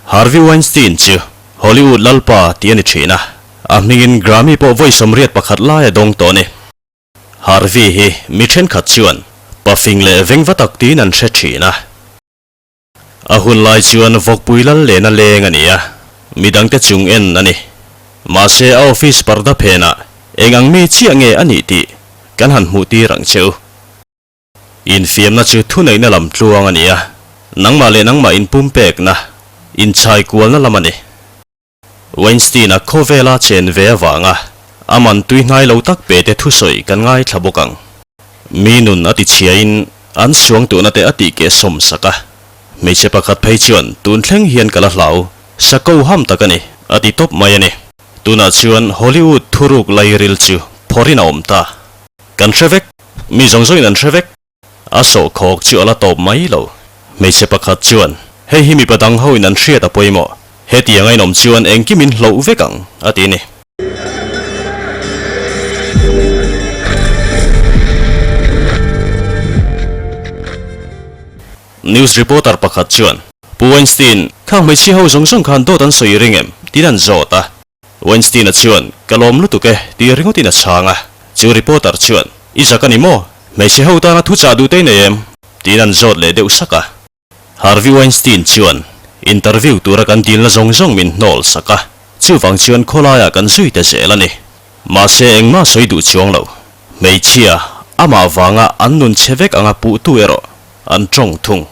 Harvey Weinstein chu Hollywood lalpa tih a ni thin a, a hmingin Grammy pawh vawi 81 lai a dawng tawh a ni. Harvey hi mi thenkhat chuan pafing leh vengva tak tiin an hre thin a. A hun lai chuan vawkpui lal lena leng a ni a, midangte chung en a ni. Mahse a office parda phenah eng ang mi chiah nge a nih tih kan han hmuh tir ang che u. Infiamna chu thuneihna lam tluang a ni a, nangmah leh nangmah inpumpekna, inchhai kualna lam a ni. Weinstein-a khawvela chen ve avanga a man tuihnai lo tak pe te thusawi kan ngaithla bawk ang. Mi nun a tichhiain an suangtuhna te a tihkeh sawm sak a. Hmeichhe pakhat phei chuan tun thleng hian ka la hlau, sa ko ham tak a ni, a ti tawp mai a ni. Tunah chuan Hollywood thuruk lairil chu phawrhin a awm ta. Kan hre vek, mi zawng zawngin an hre vek. A sawhkhawk chu a la tawp mai lo. Hmeichhe pakhat chuan, Hei hi mipa dang hoin an hriat a pawimawh. Hetiang a inawm chuan engkim in hloh vek ang, a ti a ni. News reporter pakhat chuan, Pu Weinstein, khang hmeichhia ho zawng zawng khan dawt an sawi ring em? tiin an zawt a. Weinstein-a chuan, Ka lawm lutuk e, tih ringawtin a chhang a. Chu reporter chuan, I zak a ni maw? Hmeichhe ho tana thu chah duh te i nei em? tiin an zawt leh deuh sak a. Harvey Weinstein chuan, Interview tura kan dilna zawng zawng min hnawl sak a, chuvang chuan khawlaiah kan zui ta zel a ni. Mahse engmah sawi duh chuang lo. Hmeichhia, amah vanga an nun chhe vek anga puhtu erawh an tawng thung.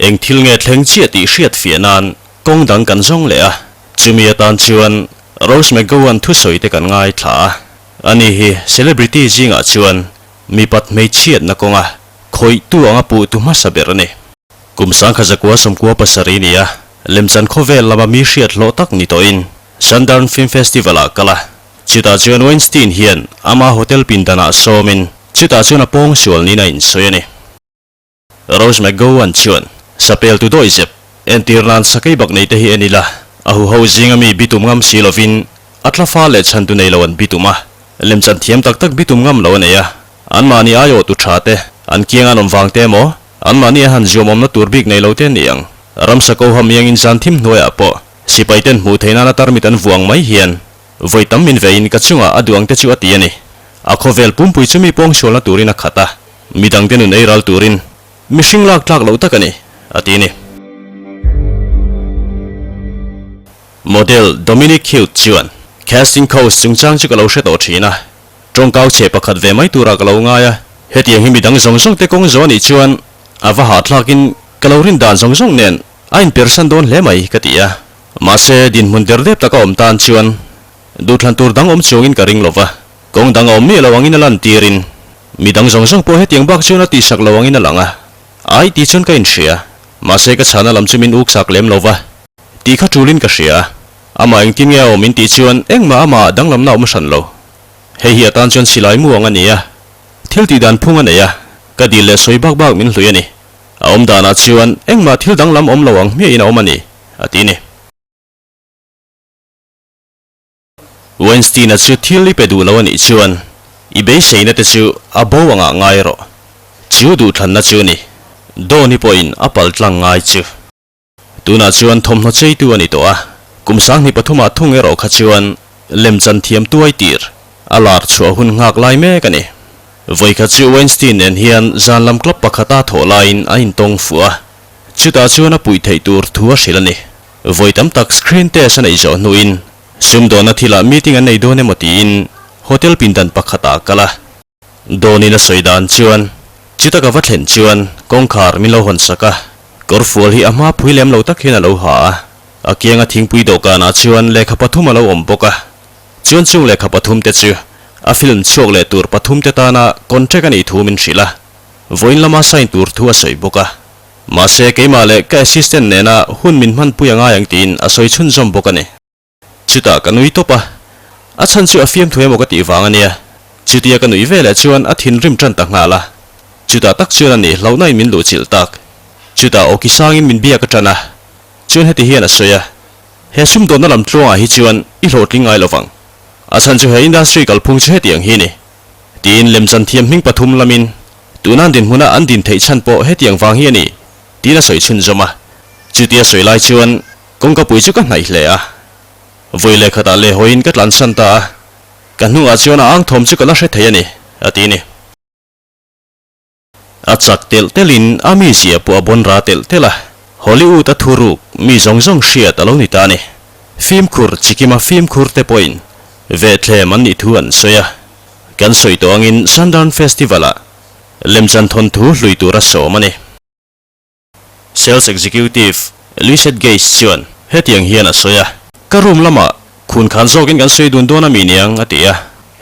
Eng thil nge thleng chiah tih hriat fiah nan kawng dang kan zawng leh a, chumi atan chuan Rose McGowan thusawi te kan ngaithla a. Ani hi celebrity zingah chuan mipat hmeichhiatna kawnga khawihtu anga puhtu hmasa ber a ni. Kum sangkha zakua 97 ni a, lemchan khawvel lama mi hriat hlawh tak ni tawhin Sundance Film Festival-ah kal a, chutah chuan Weinstein hian ama hotel pindanah sawmin chutah chuan a pawngsual niin a insawi a ni. Rose McGowan chuan, Sapel tu dawi zep, entir nan sakei bak nei te hi en ila, a huho zinga mi bitum ngam si lovin a tla fa leh chhan tu nei lo an bitum a, lemchan thiam tak tak bitum ngam lo a nei a, anmahni aiawh tu tha te, an kiang an awm vang te emaw, anmahni an han zuamawmna tur bik nei lo te a ni ang. Ramsa ko ham iangin zan thim hnuaiah pawh sipai ten hmuh theih nana tarmit an vuang mai hian vawi tam min veiin ka chungah a duh ang te chu a ti a ni. A khawvel pumpui chu mi pawngsualna turin a khat a. Midangte nun ei ral turin mihring lak tlak loh tak a ni, a ti a ni. Model Dominique Hughes chuan, Casting couch chungchang chu ka lo hre tawh thin a, tawngkau chhe pakhat ve mai turah ka lo ngai a, hetiang hi midang zawng zawng te kawng zawh a nih chuan a va hahthlakin ka lo rin dan zawng zawng nen a inpersan dawn hle mai ka ti a. Mahse, dinhmun der dep taka awm tan chuan duhthlan tur dang awm chuangin ka ring lo va. Kawng dang a awm miah lo angin a lan tirin mi dang zawng zawng pawh hetiang bak chuan a tihsak lo angin a lang a, ai tih chuan ka inhria. Mahse ka chhana lam chu min uksak lem lo va, tih kha tulin ka hria a. Amah engtin nge a awm in tih chuan engmah amah danglamna a awm hran lo. Hei hi atan chuan silai mu ang a ni a, thil tih dan phung a nei a, ka dil leh sawi bak bak min hlui a ni. A awm danah chuan engmah thil danglam awm lo ang hmiahin a awm a ni, a ti ni. Weinstein-a chu thil i pe duh lo a nih chuan i beiseina te chu a bo angah ngai rawh. Chu duhthlanna chu ni. Donnie pawhin a pal tlang ngai chu. Tunah chuan thawmhnaw cheitu a ni tawh a, kum 23 ah thung erawh kha chuan lemchan thiam tuai tir a lar chhuah hun nghak lai mek a ni. Vawikhat chu Weinstein nen hian zan lam club pakhata thawh laiin a intawng fuh a, chutah chuan a puih theih tur thu a hrilh a ni. Vawi tam tak screen test a neih zawh hnuin sumdawnna thilah meeting an nei dawn emaw tiin hotel pindan pakhatah a kal a. Dawnin a sawi dan chuan chuta ka va thlen chuan kawngkhar min lo hawn sak a, kawrfual hi a hma phui lem lo tak hian a lo ha a. A kianga thingpui dawhkanah chuan lehkha pathum a lo awm bawk a, chuan chung lehkha pathum te chu a film chhuak leh tur pathum te tana contract a nih thu min hrilh a, vawiin lama sign tur thu a sawi bawk a. Mahse, keimah leh ka assistant nena hun min hmanpui a ngai ang tiin a sawi chhunzawm bawk a ni. Chutah ka nui tawp a, a chhan chu a fiamthu emaw ka tih vang a nia. Chutia ka nuih veleh chuan a thinrim tan ta nghal a, chutah tak chuan a ni hlauhnain min luhchilh tak. Chutah awki sangin min biak a tan a, chuan heti hian a sawi a, He sumdawnna lam tluangah hi chuan i hlawhtling ngai lovang. A chhan chu he industry kalphung chu hetiang hi ni. Tiin lemchan thiam hming pathum lamin tuna an dinhmuna an din theih chhan pawh hetiang vang hi a ni, tiin a sawi chhunzawm a. Chutia sawi lai chuan kawngka pui chu ka hnaih hle a. Vawi leh khatah lehhawiin ka tlansan ta a, ka hnungah chuan a ang thawm chu ka la hre thei a ni, a ti ni. A chak telh telhin a mizia pawh a bawn ra telh telh a, Hollywood a thuruk mi zawng zawng hriat a lo ni ta a ni. Fimkhur chikima fimkhur te pawhin vehthlem an nih thu an sawi a, kan sawi tawh angin Sundance Festival-ah lemchan thawnthu hlui tura sawm a ni. Sales Executive Lisette Gates chuan hetiang hian a sawi a, Ka room lamah khun khan zawkin kan sawi dun dawn a mi niang, a ti a.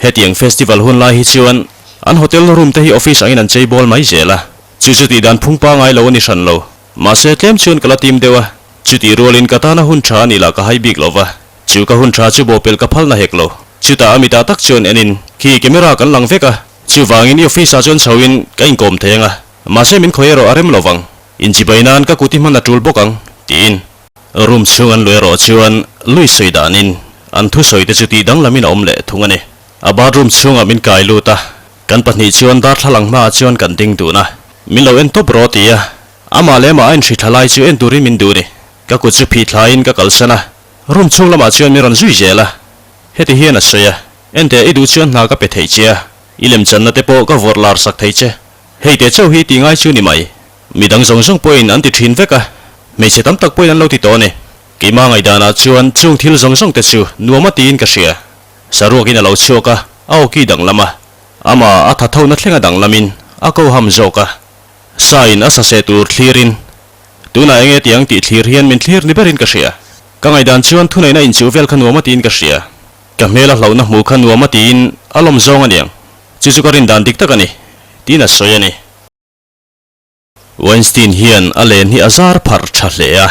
Hetiang festival hun lai hi chuan an hotel room te hi office angin an chei bawl mai zel a, chu chu tih dan phung pangai lo a ni hran lo. Mahse tlem chuan ka la tim deuh a, chutih rualin ka tana hun tha a nih lah ka hai bik lo va, chu ka hun tha chu bawhpelh ka phalna hek lo. Chutah a mitah tak chuan enin, Khi camera kan lang vek a, chuvangin i office ah chuan chhoin ka inkawm thei ang a. Mahse min khawi erawh a rem lo vang, inchibai nan ka kut i hman a tul bawk ang, tiin. Room chhung an luh erawh chuan lui sawi danin an thusawi te chu tih danglamin a awm leh thung a ni. A bathroom chhungah min kai lut a, kan pahnih chuan darthlalang hmaah chuan kan ding dun a, min lo en tawp rawh ti a, amah leh amah a inhri thla lai chu en turin min duh a ni. Ka kut chu phih thlaiin ka kalsan a, room chhung lamah chuan min rawn zui zel a, heti hian a sawi a, Enteh i duh chuan hna ka pe thei che a, i lemchanna te pawh ka vawrh lar sak thei che. Hei teh chauh hi tih ngai chu ni mai. Mi dang zawng zawng pawhin an ti thin vek a, hmeichhe tam tak pawhin an lo ti tawh a ni. Keimah ngaihdanah chuan chung thil zawng zawng te chu nuam a tiin ka hria. Saruakin a lo chhuak a, a awki danglam a, amah a tha tho na thleng a danglamin a ko ham zawk a. Sa in a saseh tur thlirin, tunah enge tiang tih thlir hian min thlir ni berin ka hria. Ka ngaihdan chuan thuneihna inchuh vel kha nuam a tiin ka hria. Ka hmel a hlauhna hmuh kha nuam a tiin a lawm zawng a niang. Chu chu ka rin dan dik tak a ni, tiin a sawi a ni. Weinstein hian a len hi a zar pharh tha hle a,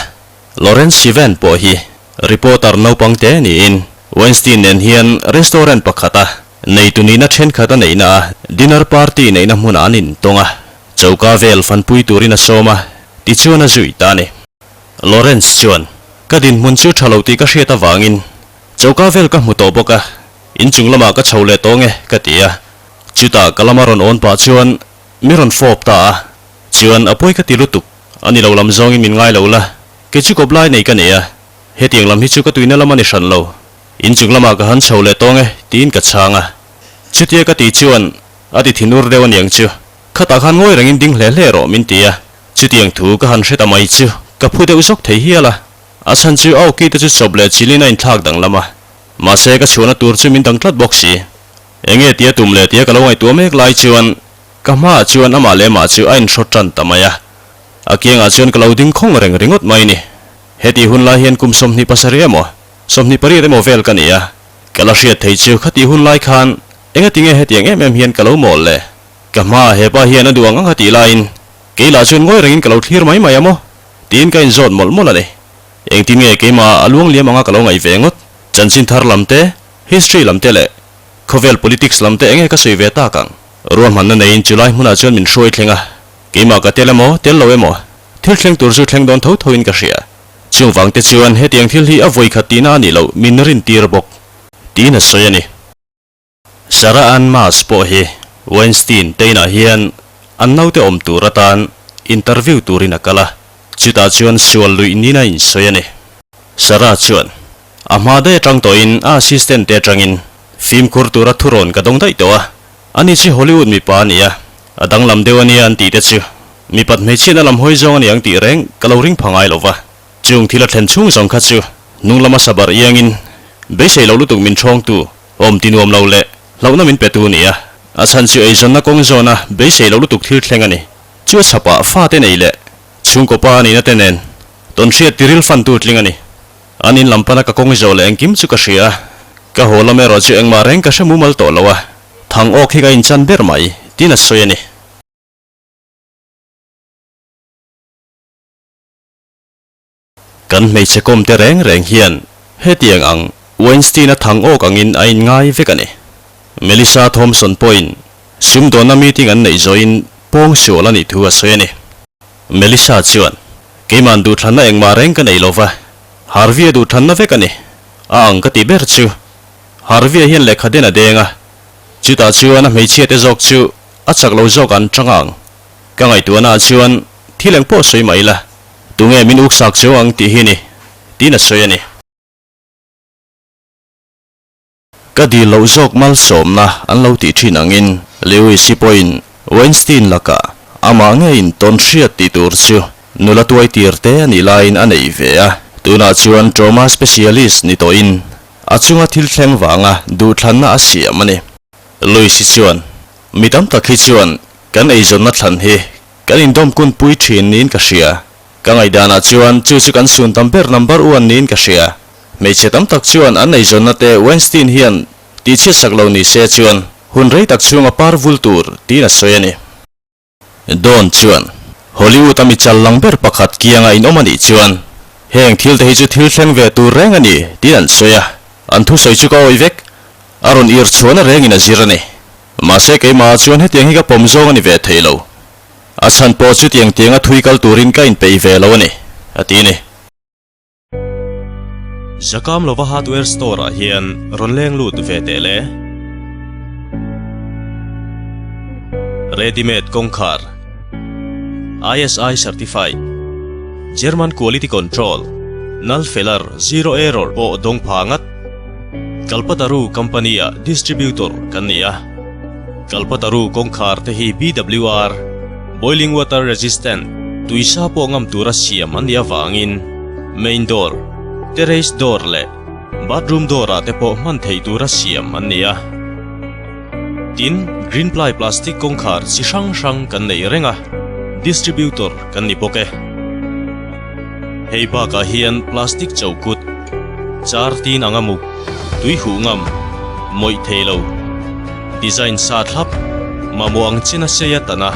Lawrence Sivan pawh hi reporter naupang te niin Weinstein nen hian restaurant pakhata neitu nihna thenkhat a neihna a dinner party neihna hmunah an intawng a, choka vel fanpui turin a sawm a, tichuan a zui ta a ni. Lawrence chuan, Ka dinhmun chu tha lo tih ka hriat avangin Choka vel ka hmu tawh bawk a, inchung lamah ka chho leh tawng e, ka ti a. Chutah ka lama rawn awn pah chuan mi rawn fawp ta a. Chuan a pawi ka ti lutuk, a ni lo lam zawngin min ngai lo la, kei chu kawp lai nei ka nei a, hetiang lam hi chu ka tuina lam a ni hran lo. Inchung lamah ka han chho leh tawng e, tiin ka chhang a. Chutia ka ti chuan a ti thinur deuh aniang chu, khatah khan ngawi rengin ding hle hle rawh min ti a. Chutiang thu ka han hre ta mai chu ka phu deuh zawk thei hial a. A chhan chu a awki te chu chawp leh chilin a inthlak danglam a, mahse ka chhuahna tur chu min dang tlat bawk si. Enge tia tum leh tia ka lo ngaihtuah mek lai chuan ka hmaah chuan amah leh amah chu a inhrawt tan ta mai a, a kiangah chuan ka lo ding khawng reng ringawt mai ni. Hetih hun lai hian kum 27 emaw, 28 emaw vel ka ni a, ka la hriat thei chu khatih hun lai khan engatinge hetiang em em hian ka lo mawl le? Ka hmaah hepa hian a duh ang ang a tih laiin kei lah chuan ngawi rengin ka lo thlir mai mai a maw? Tiin ka inzawt mawlh mawlh a ni. Engtin nge keimah a luang liam anga ka lo ngaih ve ngawt? Chanchin thar lam te, history lam te leh khawvel politics lam te enge ka sawi ve tak ang? Ruahmanna neiin chulai hmunah chuan min hruai thleng a, keimah ka tel emaw, tel lo emaw, thil thleng tur chu thleng dawn tho thoin ka hria. Chung vang te chuan hetiang thil hi a vawikhat tihna a nih loh min rintir bawk, tiin a sawi a ni. Sarah Ann Maas pawh hi Weinstein te inah hian an naute awm tur atan interview turin a kal a, chutah chuan sual luih niin a insawi a ni. Sarah chuan a hma daih atang tawhin a assistant te atangin fimkhur tura thurawn ka dawng daih tawh a, ani chu Hollywood mipa a ni a, a danglam deuh a nia an tih te chu mipat hmeichhiatna lam hawi zawng a ni ang tih reng ka lo ring pha ngai lo va. Chung thil a thlen chhung zawng kha chu hnung lama sabar iangin beisei lo lutuk min ṭhawngtu Awm ti nuam lo leh hlauhna min petu nia. A chhan chu eizawnna kawng zawna beisei lo lutuk thil thleng a ni. Chu a chhapah fate nei leh chhungkaw pa nihna te nen tawnhriat tiril fantu tling a ni. An in lam pana ka kawng zawh leh engkim chu ka hria a, ka haw lam erawh chu engmah reng ka hre mumal tawh lo a, thang awk hi ka inchan ber mai, tiin a sawi a ni. Kan hmeichhe kawmte reng reng hian hetiang ang Weinstein-a thang awk angin a inngai vek a ni. Melissa Thompson pawhin sumdawnna meeting an neih zawhin pawng sual a nih thu a sawi a ni. Melissa chuan, Keima'n duhthlanna engmah reng ka nei lova, Harvey-a duhthlanna vek a ni. A ang ka ti ber chu. Harvey-a hian lehkha den a deng a, chutah chuan a hmeichhiate zawk chu a chak lo zawk an chang ang. Ka ngaihtuahnaah chuan thil engpawh sawi mai la. Tunge min uksak cheu ang tih hi ni, tiin a sawi a ni. Ka dil loh zawk malsawmna an lo tih thin angin Lewis-i pawhin Weinstein lakah amah ngeiin tawn hriat tih tur chu nula tuai tir te a nih laiin a nei ve a, tunah chuan trauma specialist ni tawhin a chunga thil thleng vanga duhthlanna a siam a ni. Lewis-i chuan, Mi tam tak hi chuan kan eizawnna thlan hi kan indawmkun pui thin niin ka hria. Ka ngaihdanah chuan chu chu kan sun tam ber number one niin ka hria. Hmeichhe tam tak chuan an eizawnna te Weinstein hian tihchhiat sak lo ni se chuan hun rei tak chhunga par vul tur tiin a sawi a ni. Dawn chuan Hollywood a mi chal lang ber pakhat kianga inawm a nih chuan heng thil te hi chu thil thleng ve tur reng a ni tiin an sawi a, an thusawi chu ka awih vek. A rawn ir chhuahna rengin a zir a ni. Mahse keimahah chuan hetiang hi ka pawm zawng a ni ve thei lo. A chhan pawh chu tiang tianga thui kal turin ka inpeih ve lo a ni, a ti ni. Zakam lova hardware store ah hian rawn leng lut ve teh le. Ready made kawngkhar, ISI certified, German quality control, nal felar, zero error pawh dawng pha ngat. Kalpataru company ah distributor kan ni a. Kalpataru kawngkhar te hi BWR, Boiling Water Resistant, tuisa pawh ngam tura siam an nih avangin main door, terrace door leh bathroom door ah te pawh hman theih tura siam an ni a. Tin, green ply plastic kawngkhar chi hrang hrang kan nei reng a, distributor kan ni bawk e. Hei bakah hian plastic chokut, char tin anga muk, tui huh ngam, mawih thei lo, design sa thlap, mamawh ang chen a sei a tan a,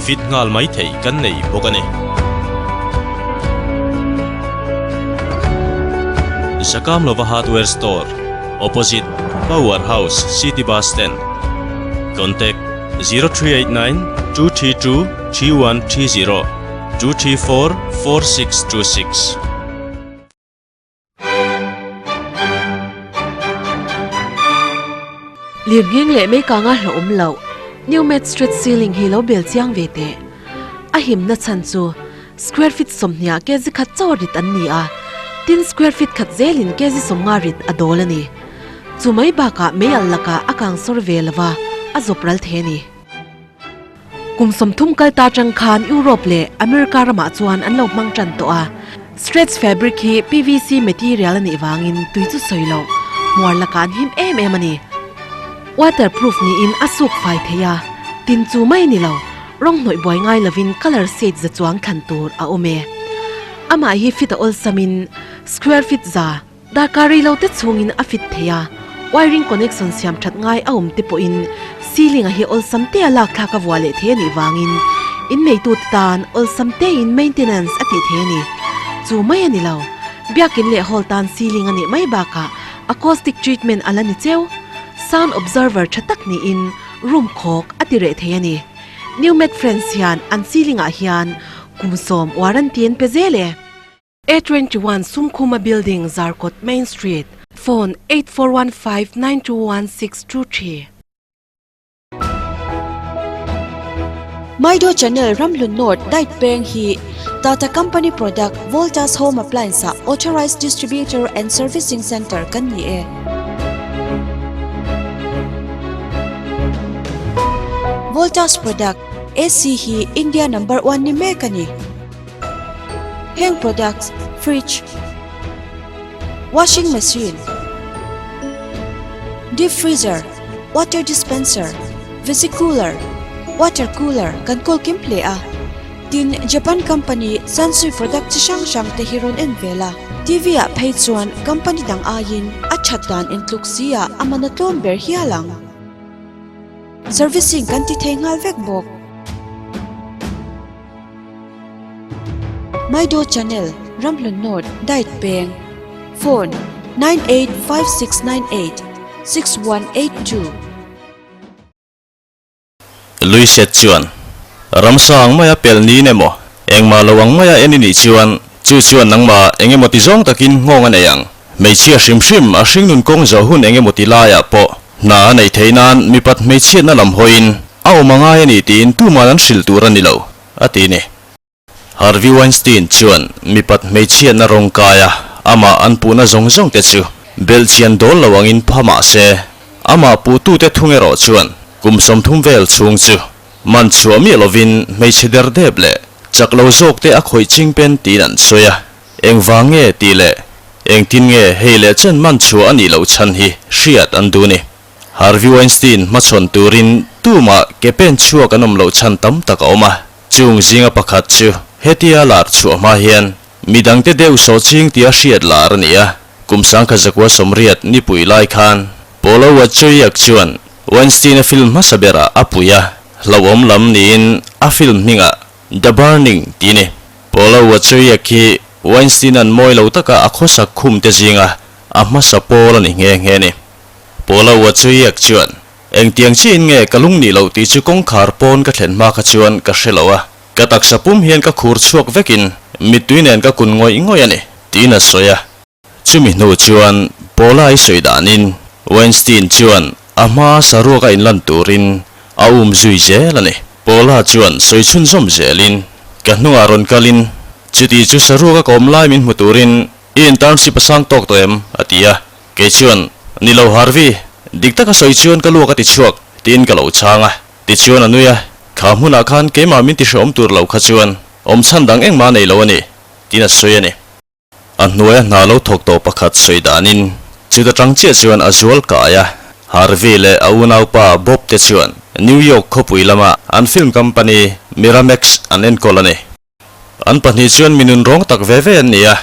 fit nghal mai theih kan nei bawk a ni. Zakamlova Hardware Store, Opposite Power House, City Bus Stand. Contact, 0389 232 3130. 234 4626. Lirngheng leh mei kanga hlauhawm loh New Med Street ceiling hi lo bel chiang ve teh. A himna chhan chu square feet sawmhniah kg khat chaw rit an ni a, tin square feet khat zelin kg sawmnga rit a dawl a ni. Chu mai bakah mei al lakah a kang sawr ve lova a zawp ral thei a ni. Kum 30 kal ta atang khan Europe leh America ramah chuan an lo hmang tan tawh a. Stretch fabric hi PVC material a nih vangin tui chu sawi loh, hmuar lakah an him em em a ni. Waterproof niin a suk fai thei a, tin chu mai ni lo, rawng hnawih buai ngai lovin colour shade za chuang thlan tur a awm e. Amah hi fit a awlsamin square feet za. Darkar rei lo te chhungin a fit thei a, wiring connection siam that ngai a awm te pawhin ceiling a hi awlsam te a lak thlak a vuah leh thei a nih vangin inneitute tan awlsam tein maintenance a tih thei a ni. Chu mai a ni lo, biakin leh hall tan ceiling a nih mai bakah acoustic treatment a la ni cheu. Sound observer tha tak niin room khawk a ti reh thei a ni. New Med Friends hian an ceiling ah hian kum 10 warranty an pe zel e. A21 Sumkhuma Building, Zarkawt Main Street, Phone, 8415 921623. Maido Channel Ramhlun North Diet Peng hi Tata Company Product Voltas Home Appliance ah Authorized Distributor and Servicing Centre kan ni e. Voltas Product AC hi India Number One ni mek a ni. Heng products, fridge, washing machine, deep freezer, water dispenser, visi cooler, water cooler kan kawl kim hle a. Tin, Japan company Sansui product chi hrang hrang te hi rawn en vel a. TV ah phei chuan company dang aiin a that dan intluk si ah a man a tlawm ber hial ang. Servicing kan ti thei nghal vek bawk. Maido Channel, Ramhlun North, Diet Peng, Phone, 985698 6182. Luiset chuan, Ramsa ang maia pel niin emaw, engmah lo ang maia en i nih chuan, chu chuan nangmah eng emaw ti zawng takin nghawng a nei ang. Hmeichhia hrim hrim a hringnun kawng zawh hun eng emaw ti laiah pawh hna a neih theih nan mipat hmeichhiatna lam hawiin a awm a ngai a ni tiin tuman an hrilh tur a ni lo, a ti ni. Harvey Weinstein chuan mipat hmeichhiatna rawng kaia amah an puhna zawng zawng te chu belhchian dawl lo angin pha mah se, amah puhtute thung erawh chuan kum 30 vel chhung chu man chhuah miah lovin hmeichhe der dep leh chak lo zawk te a khawih ching pen tiin an sawi a. Engvang nge tih leh engtin nge hei leh chen man chhuah a nih loh chhan hi hriat an duh ni. Harvey Weinstein hmachhawn turin tumah ke pen chhuak an awm loh chhan tam tak a awm a, chung zinga pakhat chu hetia lar chhuah hma hian midangte deuh sawh ching tia hriat lar a ni a. Kum 1980 nipui lai khan Paula Wojciech chuan Weinstein-a film hmasa berah a pui a, hlauhawm lam niin a film hmingah The Burning tih a ni. Paula Wojciech hi Weinstein-a'n mawi lo taka a khawsak khum te zinga a hmasa pawl a ni nghe nghe a ni. Paula Wojciech chuan, Engtiang chiin nge ka lung nih loh tih chu kawngkhar pawn ka thlen hma kha chuan ka hre lo a, ka taksa pum hian ka khur chhuak vekin mittui nen ka kun ngawih ngawih a ni, tiin a sawi a. Chumi hnu chuan Paula i sawi danin Weinstein chuan a hmaa saruak a inlan turin a um zui zel a ni. Paula chuan sawi chhunzawm zelin, Ka hnungah rawn kalin, chuti chu saruak a ka awm lai min hmu turin i internship a sang tawk tawh em? a ti a. Kei chuan, Ni lo Harvey, dik taka sawi chuan ka luak a ti chhuak, tiin ka lo chhang a. Tichuan a nui a, Kha hmunah khan keimah min ti hrehawm tur lo kha chuan awm chhan dang engmah nei lo a ni, tiin a sawi a ni. A hnuaia hna lo thawk tawh pakhat sawi danin chuta tang chiah chuan a zual kai a. Harvey leh a unaupa Bob te chuan New York khawpui lama an film company Miramax an enkawl a ni. An pahnih chuan mi nunrawng tak ve ve an ni a,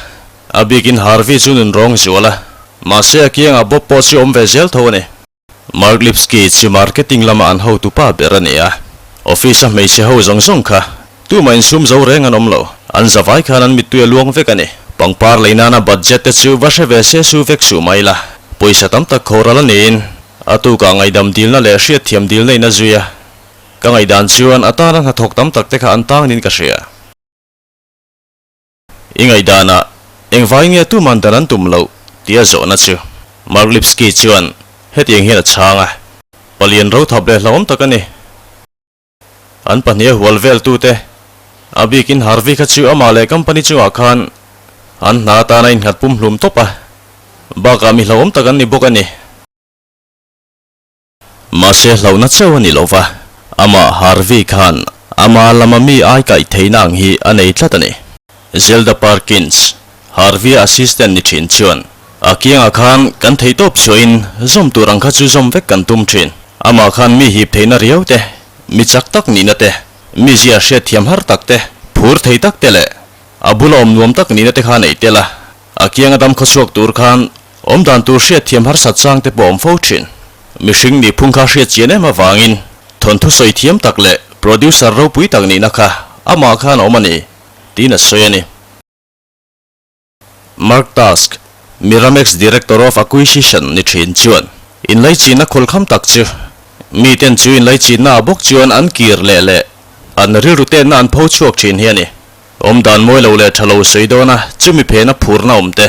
a bikin Harvey chu nunrawng zual a, mahse a kiangah Bob pawh chu awm ve zel tho a ni. Mark Lipsky chu marketing lama an hotu pa ber a ni a, office a hmeichhe ho zawng zawng kha tumah insum zo reng an awm lo, an zavai khan an mittui a luang vek a ni. Pangpar lei nana budget te chu va hre ve se su vek suh mai la, pawisa tam tak khawral a niin a tukah ngaihdam dilna leh hriatthiam dilna in a zui a. Ka ngaihdan chuan a tana hnathawk tam tak te kha an tang niin ka hria. I ngaihdanah engvai nge tuman dan an tum loh tia zawhna chu Mark Lipsky chuan hetiang hian a chhang a, Palian rothap leh hlauhawm tak a ni. An pahnih a hual vel tute, a bikin Harvey kha chu amah leh company chungah khan an hna atana innghat pumhlum tawp a, bakah mi hlauhawm tak an ni bawk a ni. Mahse hlauhna chauh a ni lo va, amah Harvey khan ama lama mi ai kaih theihna ang hi a nei tlat a ni. Zelda Perkins, Harvey-a assistant ni thin chuan, A kiangah khan kan thei tawp chhuahin zawm tur ang kha chu zawm vek kan tum thin. Amah khan mi hip theihna riau te, mi chak tak nihna te, mi zia hriatthiam har tak te, phur thei tak te leh a bula awm nuam tak nihna te kha nei tel a. A kianga dam khawchhuak tur khan awm dan tur hriatthiam harsat chang te pawh awm fo thin. Mihring nih phung kha hriat chian em avangin thawnthu sawi thiam tak leh producer ropui tak nihna kha amah khan a awm a ni, tiin a sawi a ni. Mark Tusk, Miramax Director of Acquisition ni thin chuan inlaichihna khawlkham tak chu miten chu inlaichihna ah bawk chuan an kir leh leh an rilru tenna an pho chhuak thin hi a ni. Awm dan mawi lo leh tha lo sawi dawn a, chumi phena phurna awm te,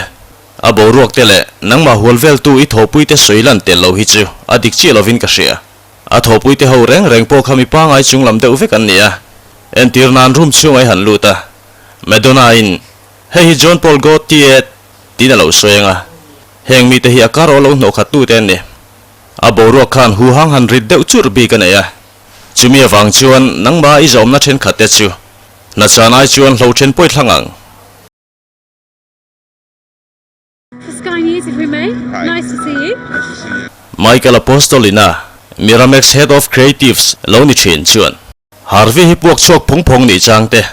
a boruak te leh nangmah hual veltu i thawhpui te sawi lan tel lo hi chu a dik chiah lovin ka hria. A thawhpui te ho reng reng pawh kha mi pangai chung lam deuh vek an ni a, entir nan room chhungah i han lut a, Madonna in hei hi John Paul Gaultier tiin a lo sawi ang a, heng mite hi a kar aw lo hnawh khat tu te an ni. A boruak khan huhang han rit deuh churh bik a nei a, chumi avang chuan nangmah i zawmna thenkhat te chu Hna chan ai chuan hlo then pawi thlang ang. For Sky News if we may. Nice to see you. Michael Apostolina, Miramax Head of Creatives lo ni thin chuan, Harvey hi puak chhuak phawng phawng nih chang te,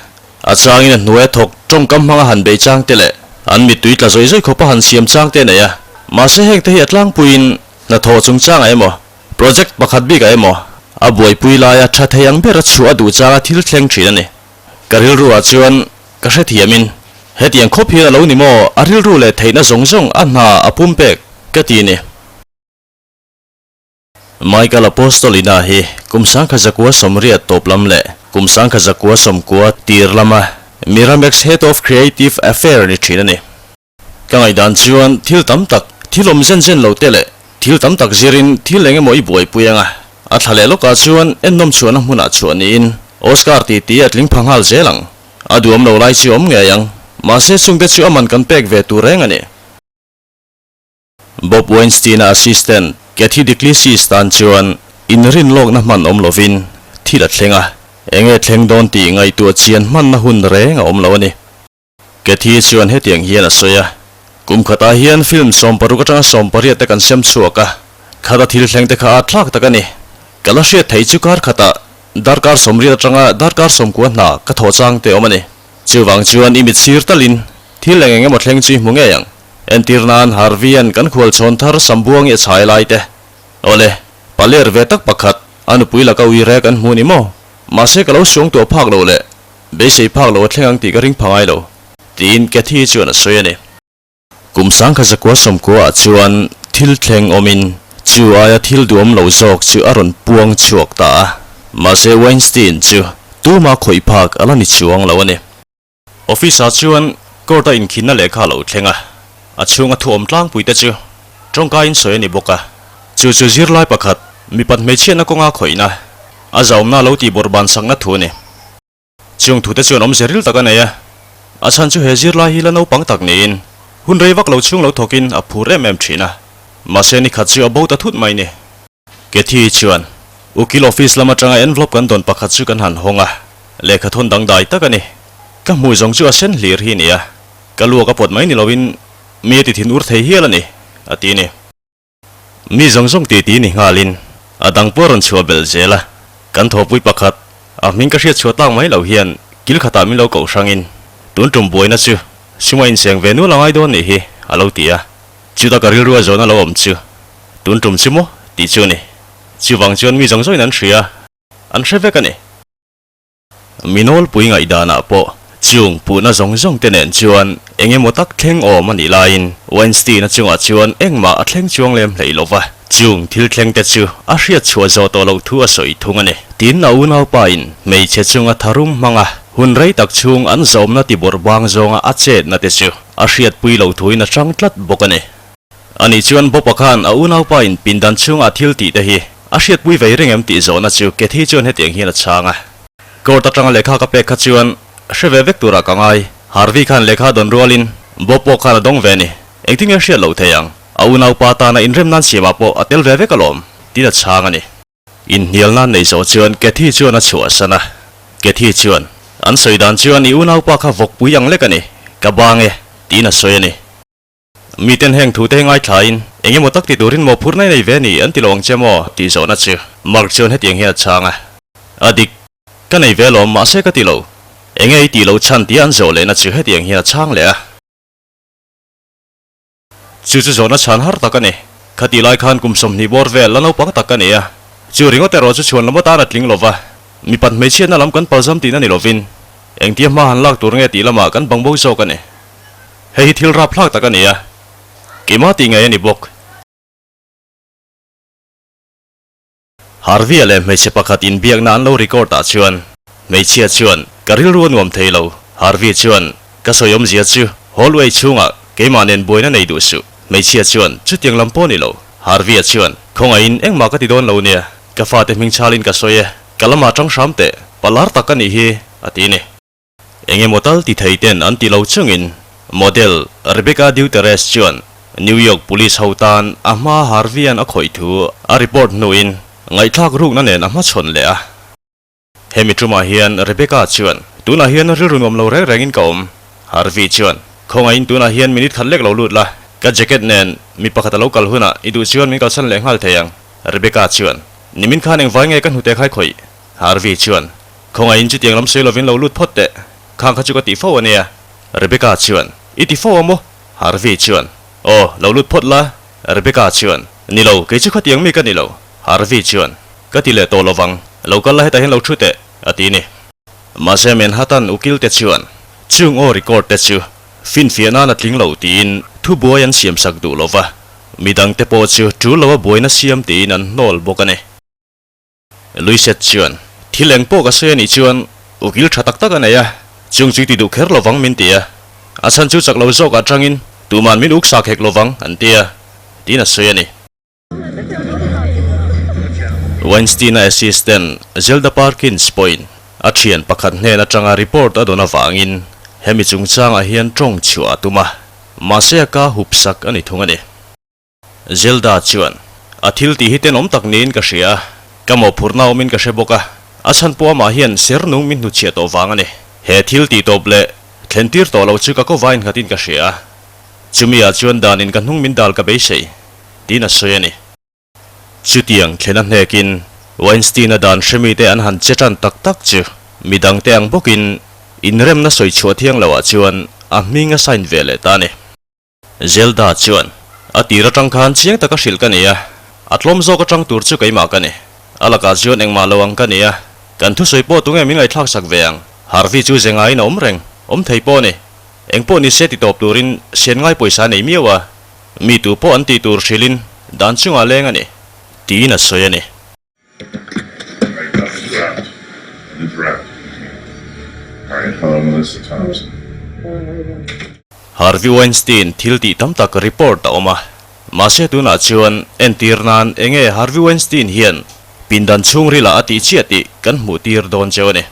a changin a hnuaia thawk tawngkam hmanga han bei chang te leh an mittui tla zawih zawih khawpa han siam chang te a nei a. Mahse heng te hi a tlangpuiin hnathawh chungchangah emaw, Project pakhat bikah emaw a buaipui laia tha thei ang bera chhuah a duh changa thil thleng thin a ni. Ka rilruah chuan ka hrethiamin hetiang khawp hian a lo ni maw a rilru leh theihna zawng zawng a hna a pumpek ka ti ni. Michael Apostolina hi kum 1980 tawp lam leh kum 1990 tir lama Miramax Head of Creative Affair ni thin a ni. Ka ngaihdan chuan thil tam tak, thil awm zen zen lo te leh thil tam tak zirin thil eng emaw i buaipui ang a, a thla leh lawkah chuan ennawm chhuahna hmunah chhuah niin Oscar titi a tling pha nghal zel ang. A duhawm lo lai chu awm ngei ang, mahse chungte chu a man kan pek ve tur reng a ni. Bob Weinstein-a assistant Kathy DeClisis tan chuan inrin lawkna hman awm lovin thil a thleng a, enge thleng dawn tih ngaihtuah chian hmanna hun reng a awm lo a ni. Kathy chuan hetiang hian a sawi a, Kum khatah hian film 60 atanga 18 te kan siam chhuak a, khata thil thleng te kha a thlak tak a ni. Ka la hriat theih chu kar khatah darkar 80 atanga darkar 90 hna ka thawh chang te awm a ni. Chuvang chuan i mit sir talin thil eng eng emaw thleng chu i hmu ngei ang. Entir nan Harvey-a'n kan khualchhawn thar Sambuangi a chhai lai te. Awle, paler ve tak pakhat, a nupui laka ui rek an hmu ni maw? Mahse ka lo suang tuah phak lo leh beisei phak lo a thleng ang tih ka ring pha ngai lo, tiin Kathy chuan a sawi a ni. Kum sangkhat zakua sawmkua ah chuan thil thleng awmin chu aia thil duhawm lo zawk chu a rawn puang chhuak ta a, mahse Weinstein chu tuma khawih phak a la ni chuang lo a ni. Office-ah chuan court-a inkhinna lehkha a lo thleng a, a chhunga thu awm tlangpui te chu tawngkaiin sawi a ni bawk a. Chu chu zirlai pakhat mipat hmeichhiatna kawnga khawihna, a zahawmna lo tih bawrhban sakna thu a ni. Chung thute chuan awmze ril tak a nei a, a chhan chu he zirlai hi la naupang tak niin hun rei vak lo chhung lo thawkin a phur em em thin a, mahse ni khat chu a bo ta thut mai ni. Kathy chuan, Ukil office lam atanga envelope kan dawn pakhat chu kan han hawng a, lehkha thawn dangdai tak a ni. Ka hmuh zawng chu a sen hlir hi nia, ka luak a pawt mai ni loin mi a ti thin ur thei hial a ni, a ti ni. Mi zawng zawng ti ti ni nghalin a dang pawh a rawn chhuah belh zel a, kan thawhpui pakhat a hming ka hriat chhuah tak mai lo hian kil khatah min lo koh hrangin tun tum buaina chu suma inseng ve nual a ngai dawn nih hi, a lo ti a. Chuta ka rilru a zawhna lo awm chu tun tum chu maw tih chu a ni. Chuvang chuan mi zawng zawngin an hria, an hre vek a ni. Mi nawlpui ngaihdanah pawh chung puhna zawng zawng te nen chuan eng emaw tak thleng awm a nih laiin Weinstein-a chungah chuan engmah a thleng chuang lem hlei lo va, chung thil thleng te chu a hriat chhuah zawh tawh loh thu a sawi thung a ni. Tin, a unaupain hmeichhe chunga tharum hmanga hun rei tak chhung an zawmna tibawrh bang zawnga a chetna te chu a hriatpui lo thuin a chang tlat bawk a ni. Ani chuan Bob-a khan a unaupa in pindan chhunga thil tih te hi a hriatpui vei reng em tih zawhna chu Kathy chuan hetiang hian a chhang a. Court atanga lehkha ka pek kha chuan hre ve vek turah ka ngai. Harvey khan lehkha a dawn rualin Bob pawh khan a dawng ve a ni. Engtin nge hriat loh thei ang? A unaupa tana inrem nan siamah pawh a tel ve vek alawm, tiin a chhang a ni. Inhnialna nei zawh chuan Kathy chuan a chhuahsan a. Kathy chuan, An sawi dan chuan i unaupa kha vawkpui ang lek a ni, ka bang e, tiin a sawi a ni. Miten heng thute hi ngaithlain, Eng emaw tak ti turin mawhphurna i nei ve ni, an ti lo ang che maw? tih zawhna chu Mark chuan hetiang hian a chhang a. A dik, ka nei ve alawm, mahse ka ti lo. Enge i tih loh chhan tia an zawh lehna chu hetiang hian a chhang leh a. Chu chu zawhna chhan har tak a ni. Khatih lai khan kum 20 bawr vel la naupang tak ka ni a. Chu ringawt erawh chu chhuan lam atan a tling lova, mipat hmeichhiatna lam kan palzam tihna ni lovin, engtia hma han lak tur nge tih lamah kan bang bo zawk a ni. Hei hi thil rapthlak tak a ni a, keimah tih ngei a ni bawk. Harvey-a leh hmeichhe pakhat inbiakna an lo record ah chuan hmeichhia chuan, Ka rilru a nuam thei lo. Harvey chuan, Ka sawi awmzia chu hallway chhungah keimah nen buaina nei duh suh. Hmeichhia chuan, Chutiang lam pawh ni lo. Harvey-a chuan, Khawngaihin engmah ka ti dawn lo nia. Ka fate hming chhalin ka sawi e. Ka lamah tang hram teh. Palar tak ka nih hi, a ti ni. Engemaw tal ti thei ten an ti lo chungin model Rebecca Deuteres chuan New York Police ho tan a hma Harvey-a'n a khawih thu a report hnuin ngaihthlak rukna nen a hmachhawn leh a. Hemi tumah hian Rebecca chuan, Tunah hian rilru nuam lo reng rengin ka awm. Harvey chuan, Khawngaihin tunah hian minute khat lek lo lut la, ka jacket nen mi pakhat a lo kal hunah i duh chuan min kalsan leh nghal thei ang. Rebecca chuan, Nimin khan engvai nge ka hnute khai khawih? Harvey chuan, Khawngaihin chutiang lam sawi lovin lo lut phawt teh, khang kha chu ka ti fo a nia. Rebecca chuan, I ti fo a maw? Harvey chuan, Aw, lo lut phawt la. Rebecca chuan, Ni lo, kei chu khatiang mi ka ni lo. Harvey chuan, Ka ti leh tawh lovang, lo kal la hetah hian lo thu teh, a ti ni. Mahse Manhattan ukil te chuan, Chung aw record te chu finfiah nan a tling lo tiin thubuai an siamsak duh lova, midang te pawh chu tul lo a buaina siam tiin an hnawl bawk a ni. Luiset chuan, Thil eng pawh ka sawi a nih chuan ukil tha tak tak a nei a, chung chu i ti duh kher lovang min ti a, a chhan chu chak lo zawk atangin tuman min uk sak hek lovang an ti a, tiin a sawi a ni. Weinstein-a assistant Zelda Parkins pawhin. A thian pakhat hnen atanga report a dawn avangin hemi chungchangah hian tawng chhuah a tum a, mahse a ka hup sak a ni thung a ni. Zelda chuan, A thil tih hi tenawm tak niin ka hria a, ka mawhphurhna awmin ka hre bawk a, a chhan pawh amah hian ser nung min hnutchhiah tawh vang a ni. He thil tih tawp leh thlen tir tawh lo chu ka ko vain nghatin ka hria a, chumi ah chuan danin ka hnung min dal ka beisei, tiin a sawi a ni. Chutiang thlen a hnekin Weinstein-a dan hremite an han che tan tak tak chu midangte ang bawkin inremna sawi chhuah thiang loah chuan a hming a sign ve leh ta a ni. Zelda chuan, A tir atang khan chiang taka hrilh ka ni a, a tlawm zawk atang tur chu keimah ka ni. A lakah chuan engmah lo ang ka ni a, kan thusawi pawh tunge min ngaihthlak sak ve ang? Harvey chu ze ngaiin a awm reng, awm thei pawh a ni. Engpawh ni se ti tawp turin sian ngai pawisa a nei miau a. Mi tu pawh an tih tur hrilhin dan chungah leng a ni, tiin a sawi a ni. Harvey Weinstein thil tih tam tak report a awm a, mahse tunah chuan entir nan enge Harvey Weinstein hian pindan chhungrilah a tih chiah tih kan hmuh tir dawn cheu a ni.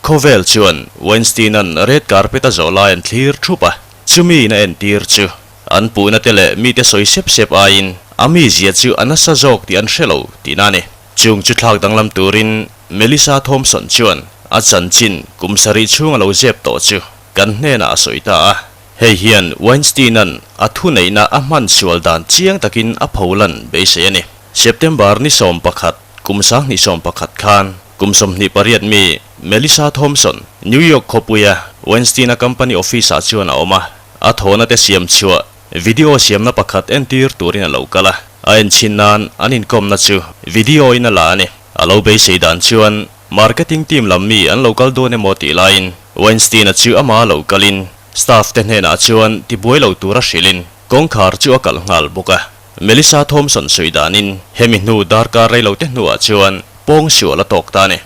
Khawvel chuan Weinstein-a'n red carpet a zawh lai an thlir thup a, chumi in a entir chu an puhna te leh mite sawi sep sep aiin a mizia chu a nasa zawk tih an hre lo tihna a ni. Chung chu thlak danglam turin Melissa Thompson chuan a chanchin kum sarih chhung a lo zep tawh chu kan hnenah a sawi ta a. Hei hian Weinstein-a'n a thuneihna a hman sual dan chiang takin a pholan beisei a ni. September ni 11, kum 2011 khan kum 28 mi Melissa Thompson, New York khawpuia Weinstein-a company office-ah chuan a awm a, a thawhna te siam chhuah video siamna pakhat entir turin a lo kal a, a enchhin nan an inkawmna chu video-in a la a ni. A lo beisei dan chuan marketing team lam mi an lo kal dawn emaw tih laiin Weinstein-a chu ama lo kalin staff te hnenah chuan tibuai lo tura hrilhin kawngkhar chu a kalh nghal bawk a. Melissa Thompson sawi danin hemi hnu darkar rei lo te hnuah chuan pawng sual a tawk ta a ni.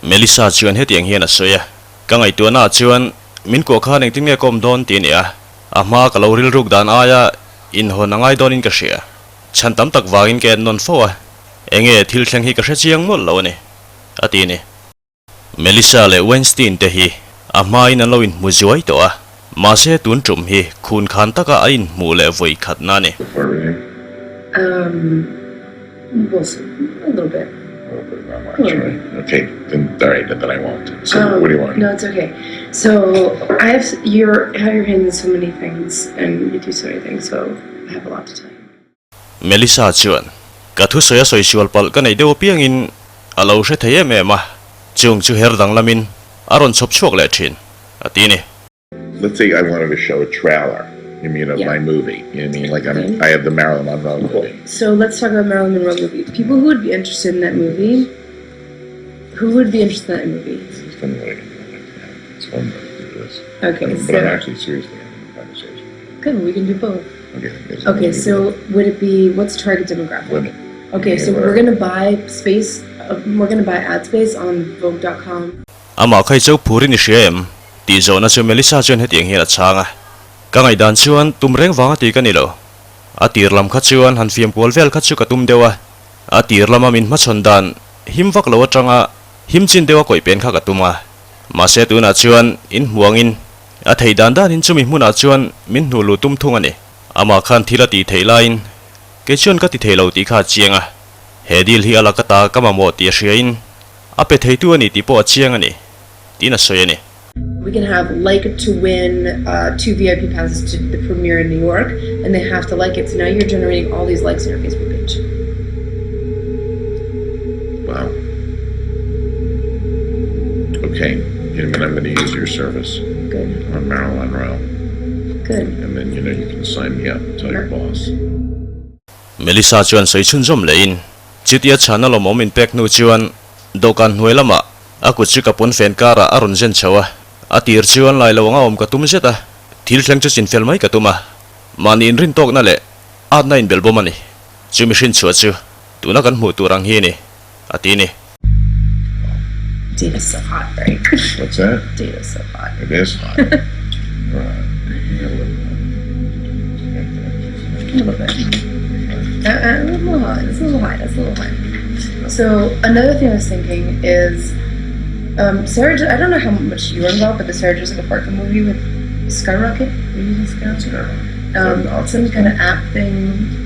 Melissa chuan hetiang hian a sawi a, Ka ngaihtuahnaah chuan min kuah khan engtin nge ka awm dawn tih a ni a, a hma ka lo rilruk dan aia inhawn a ngai dawnin ka hria. Chhan tam tak vangin ka en nawn fo a, enge thil thleng hi ka hre chiang mawlh lo a ni, a ti a ni. Melissa leh Weinstein te hi a hmain an lo inhmu zuai tawh a, mahse tun tum hi khun khan taka a inhmuh leh vawi khatna a ni. A little bit. A little bit, not much, right? Okay, then all right, then I won't. So um, what do you want? No, it's okay. So I have your have your hands in so many things, and you do so many things. So I have a lot to tell you. Melissa chuan, Ka thusawi a sawi sual palh ka nei deuh apiangin a lo hre thei em em a, chung chu her danglamin a rawn chhawp chhuak leh thin, a ti a ni. Let's say I wanted to show a trailer you mean of yeah. my movie you know I mean like I'm okay. I have the Marilyn Monroe cool. movie so let's talk about Marilyn Monroe movie people who would be interested in that movie who would be interested in that movie it's funny what I can do it's fun to do this okay but so, I'm actually seriously having a conversation good we can do both okay okay so would it be what's target demographic women okay so we're gonna buy space uh, we're gonna buy ad space on vogue.com Amah kha i chau phurin i hria em? Tih zawhna chu Melissa chuan hetiang hian a chhang a, Ka ngaihdan chuan tum reng vanga ti ka ni lo. A tir lam kha chuan han fiam kual vel kha chu ka tum deuh a, a tir lama min hmachhawn dan him vak lo atanga him chin deuha kawih pen kha ka tum a. Mahse tunah chuan in hmuangin a theih dan danin chumi hmunah chuan min hnuh luh tum thung a ni. Amah khan thil a tih theih laiin kei chuan ka ti thei lo tih kha a chiang a, he deal hi a la ka ta ka mamawh tih a hriain A pe theitu a ni tih pawh a chiang a ni, tiin a sawi a ni. We can have like to win two VIP passes to the premiere in New York and they have to like it so now you're generating all these likes on your Facebook page. Wow. Okay, you know, I'm going to use your service. Good. On Marilyn Monroe. Good. And then, you know, you can sign me up, tell your boss. Melissa chuan sawi chhunzawm lehin, Chutia chhana lawmawm inpek hnu chuan dawhkan hnuai lamah a kut chu ka pawn fen karah a rawn zen chho a, a tir chuan lai lo anga awm ka tum zet a, Thil thleng chu chinfel mai ka tum a, mahni inrintawkna leh atna inbelhbawm a ni. Chu mihrin chhuah chu tuna kan hmuh tur ang hi a ni, a ti a ni. Data's so hot, right? What's that? Data's so hot. It is hot. A little bit. A little hot. It's a little hot. It's a little hot. So another thing I was thinking is, um, Sarah. I don't know how much you were involved, but the Sarah Jessica Parker movie with Skyrocket. Were you using Skyrocket? Some kind of app thing.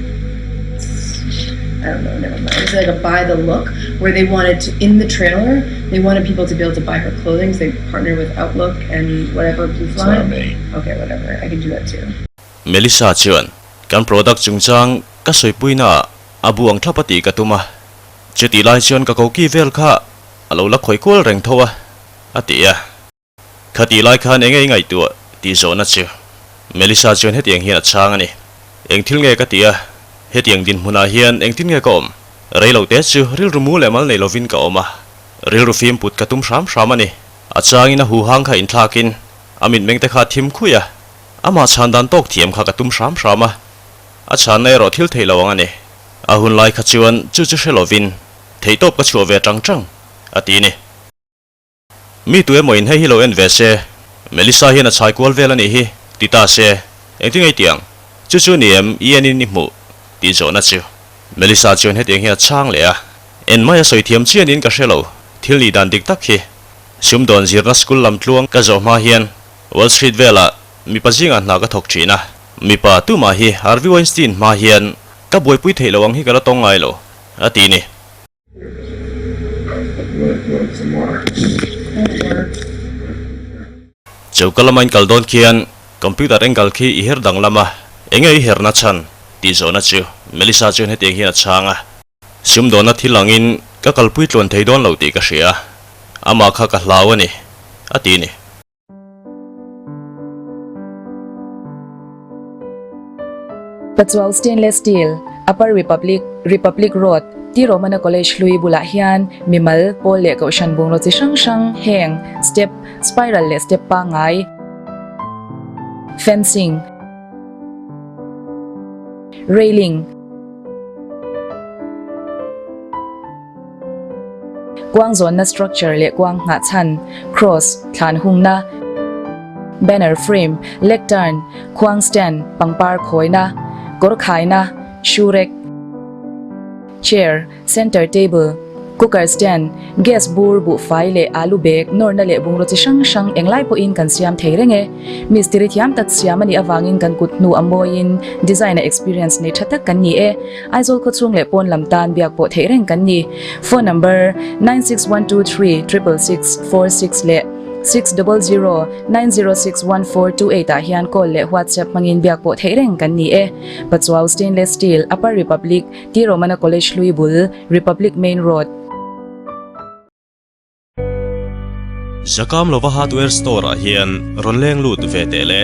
I don't know. Never mind. It was like a buy the look where they wanted to in the trailer they wanted people to be able to buy her clothing, so they partnered with Outlook and whatever Blue It's not Fly. me. Okay, whatever. I can do that too. Melissa chuan, Kan product chungchang ka sawipuina ah a bu ang thlap a tih ka tum a, chutih lai chuan ka koki vel kha a lo la khawi kual reng tho a, a ti a. Khatih lai khan enge i ngaihtuah tih zawhna chu Melissa chuan hetiang hian a chhang a ni. Eng thil nge ka ti a, hetiang dinhmunah hian engtin nge ka awm? Rei lo te chu rilru mu leh mal nei lovin ka awm a, rilru fim put ka tum hram hram a ni. A changin a huhang kha inthlakin a mitmeng te kha a thim khuih a, amah chhan dan tawk thiam kha ka tum hram hram a, a chhanna erawh thil theih lo ang a ni. A hun lai kha chuan chu chu hre lovin theihtawp ka chhuah ve tang tang a ti a ni. Mi tu emaw in hei hi lo en ve se, Melissa hian a chhai kual vel a nih hi, ti ta se, engtin ngei tiang? Chu chu ni em i en in i hmuh? tih zawhna chu Melissa chuan hetiang hian a chhang leh a, En mai a sawi thiam chian in ka hre lo, thil nih dan dik tak hi. Sumdawn zirna school lam tluang ka zawh hma hian Wall Street velah mipa zingah hna ka thawk thin a, mipa tumah hi Harvey Weinstein hma hian ka buaipui theih lo ang hi ka la tawng ngai lo, a ti ni. Choka lama in kal dawn khian computer angle khi i her danglam a, enge i herna chhan tih zawhna chu Melissa chuan hetiang hian a chhang a. Sumdawnna thil angin ka kalpui tluan thei dawn lo tih ka hria, amah kha ka hlau a ni, a ti ni. Pachuau Stainless Steel, Upper Republic, Republic Road, T Romana College hlui bulah hian mimal, pawl leh kohhran bungraw chi hrang hrang heng, step, spiral leh step pangngai, fencing, railing, Kuang zawnna structure leh kuang nghah chhan, cross, thlan hungna, banner frame, lectern, khuang stand, pangpar khawina, kawr khaina, shoe rack, chair, center table, cooker stand, gas bur, buhfai leh alu bag, nawrna leh bungraw chi hrang hrang englai pawhin kan siam thei reng e. Mistiri thiam tak siam a nih avangin kan kut hnu a mawiin design a experience nei tha tak kan ni e. Aizawl khawchhung leh pawn lam tan biak pawh theih reng kan ni. Phone number, 9612 366646 leh 6009061428 ah hian call leh WhatsApp hmangin biak pawh theih reng kan ni e. Pachuau Stainless Steel, Upper Republic, T Romana College hlui bul, Republic Main Road. Zakam lova hardware store ah hian rawn leng lut ve teh le.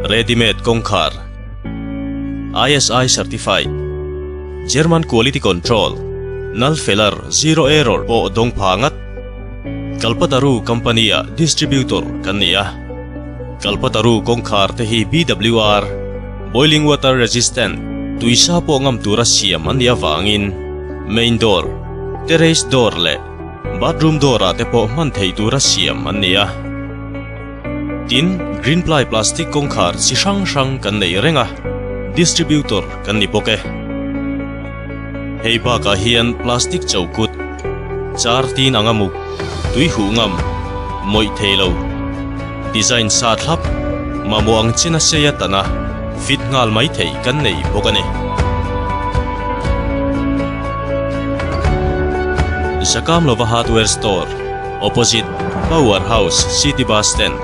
Ready made kawngkhar, ISI certified, German quality control, null failure, zero error pawh dawng pha ngat. Kalpataru company ah distributor kan ni a. Kalpataru kawngkhar te hi BWR, Boiling water resistant, tuisa pawh ngam tura siam an nih avangin main door, terrace door leh bathroom door ah te pawh hman theih tura siam an ni a. Tin, green ply plastic kawngkhar chi hrang hrang kan nei reng a, distributor kan ni bawk e. Hei bakah hian plastic chokut, char tin anga muk, tui huh ngam, mawih thei lo, design sa thlap, mamawh ang chin a sei a tan a, fit nghal mai theih kan nei bawk a ni. Zakamlova Hardware Store, Opposite Power House, City Bus Stand.